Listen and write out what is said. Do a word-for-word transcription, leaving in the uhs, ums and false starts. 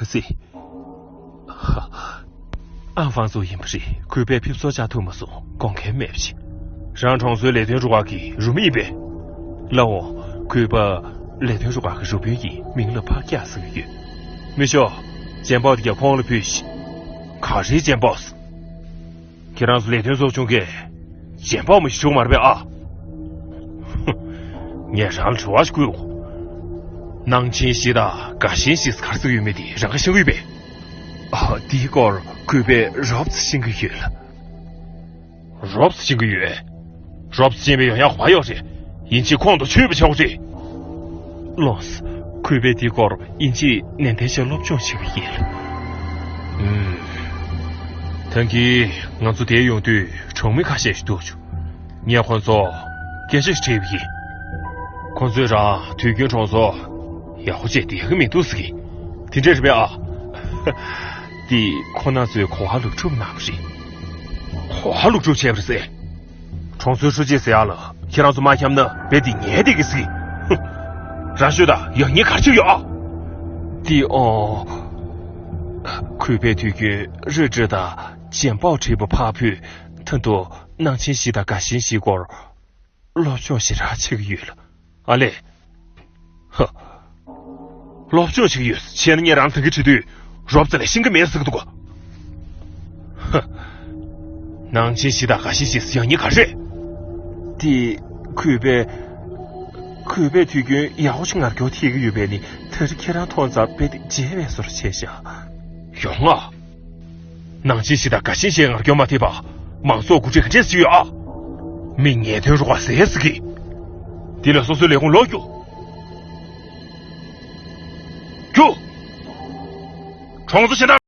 སི། ཧ། ཨང་ཧྥང་ཙུའུ་ཡིན་པ་རེད། གུས་པས་ཕེབས་བསུར་བཅར་ཐུབ་མ་སོང་། དགོངས་འགལ་མེད་པ་ཞིག་རང་གྲོང་ཚོའི་ལས་དོན་རུ་ཁག་གི་རུ་མི་ཡིན་པས། ལགས་འོང་། གུས་པ་ལས་དོན་རུ་ཁག་གི་རུ་དཔོན་ཡིན། མིང་ལ་ཕག་སྐྱག་ཟེར་གྱི་ཡོད། མི་ཤོག་རྗེན་པའོ་དེ་ག་ཁོང་ལ་ཕུལ་ཞིག་ག་རེའི་རྗེན་པའོ། ཁྱེད་རང་ཚོ་ལས་དོན་ཚོགས་ཆུང་གིས་རྗེན་པའོ་མི་ཞིག་བྱུང་མ་རེད་པས་ཨ། ཧུ། ངས་རང་ལ་དྲི་བ་ཞིག་བསྐུལ་དགོས། ནང་ཆེན་བཞི་དང་དགའ་ཞེན་བཞི་ཟེར་ག་རེ་ཟེར་ཡོད་མེད་དེ་རང་ག་ཤེས་ཀྱི་ཡོད་པས། ཨ། དེའི་སྐོར་གུས་པས་རོབ་ཙམ་ཤེས་ཀྱི་ཡོད་ལགས། རོབ་ཙམ་ཤེས་ཀྱི་ཡོད། རོབ་ཙམ་ཤེས་པའི་ཡོང་ཡག་ག་པར་ཡོད་རེད། ཡིན་གཅིག་ཁོང་དང་ཆོས་པ་ཆགས་རེད། ལགས་སོ། གུས་པས་དེའི་སྐོར་ཡིན་གཅིག་ནན་ཏན་བྱས་སློབ་སྦྱོང་བྱེད་པ་ཡིན་ལགས། ཨུམ། ད་གིན་ང་ཚོ་འདིར་ཡོང་དུས་གྲོང་མི་ཁ་ཤས་ཤིག་འདུག་བྱུང་། ངས་ཁོང་ཚོར་སྐད་ཆ་ཞིག་དྲིས་པ་ཡིན། ཁོང་ཚོས་རང་དུས་རྒྱུན་གྲོང་ཚོར་ཡག་པོ་བྱས་བསྡད་ཀྱི་མི་འདུག་ཟེར་གྱི། དེ་འདྲ་རེད་པས་ཨ། དེ་ཁོང་རྣམ་ཚོས་གོ་བ་ལོག་སྒྲུབ་གནང་བ་རེད། གོ་བ་ལོག་སྒྲུབ་བྱས་པ་རེད་ཟེར། གྲོང་ཚོའི་ཧྲུའུ་ཅི་ཟེར་ཡག་ལ་ཁྱེད་རང་ཚོ་མ་འཁྱམས་ན་རྦད་དེ་ཉལ་བསྡད་ཀྱི་ཟེར་གྱི། ཧུམ། རང་ཤོད་དང་། ཡག་ཉེས་ག་རེ་བྱས་ཡོད་ཨ། དེ་ཨོ། གུས་པས་དུས་རྒྱུན་རོལ་དྲི་དང་རྗེན་པའོ་བྲིས་པ་ཕར་ཕུལ། ད་དུང་ནང་ཆེན་བཞི་དང་དགའ་ཞེན་བཞིའི་སྐོར་སློབ་སྦྱོང་ཞེ་དྲག་བྱེད་ཀྱི་ཡོད་ལགས། ཨ་ལས། ཧ། སློབ་སྦྱོང་བྱེད་ཀྱི་ཡོད་ཟེར་བྱས་ན་ངས་རང་ད་གིན་དྲིས་དུས་རོབ་ཙམ་ལས་ཤེས་ཀྱི་མེད་ཟེར་གྱི་འདུག་ག་ཧ། ནང་ཆེན་བཞི་དང་དགའ་ཞེན་བཞི་ཟེར་ཡག་ཉེས་ག་རེ་རེད། དེ་གུས་པས། གུས་པས་དུས་རྒྱུན་ཡག་པོ་ཞིག་ངར་སྐྱོར་ཐེབས་ཀྱི་ཡོད་པས་ནི། ད་རེས་ཁྱེད་རང་མཐོང་ཙང་རྦད་དེ་བརྗེད་པའི་བཟོ་འདྲ་བྱས་ཤག་ཡོང་ང་། ནང་ཆེན་བཞི་དང་དགའ་ཞེན་བཞི་ངར་སྐྱོར་མ་ཐེབས་པ། མང་ཚོགས་འགོ་ཁྲིད་ག་འདྲས་བྱེད་ཀྱི་ཡོད་ཨ། མི་ངན་ཐོན་རུ་ཁག་ཟེར་ཟེར་གྱི། དེ་ལས་སོ་སོའི་ལས་ཁུངས་ལོག་རྒྱུགས། རྒྱུགས། གྲོང་ཚོ་ཞེ་དྲག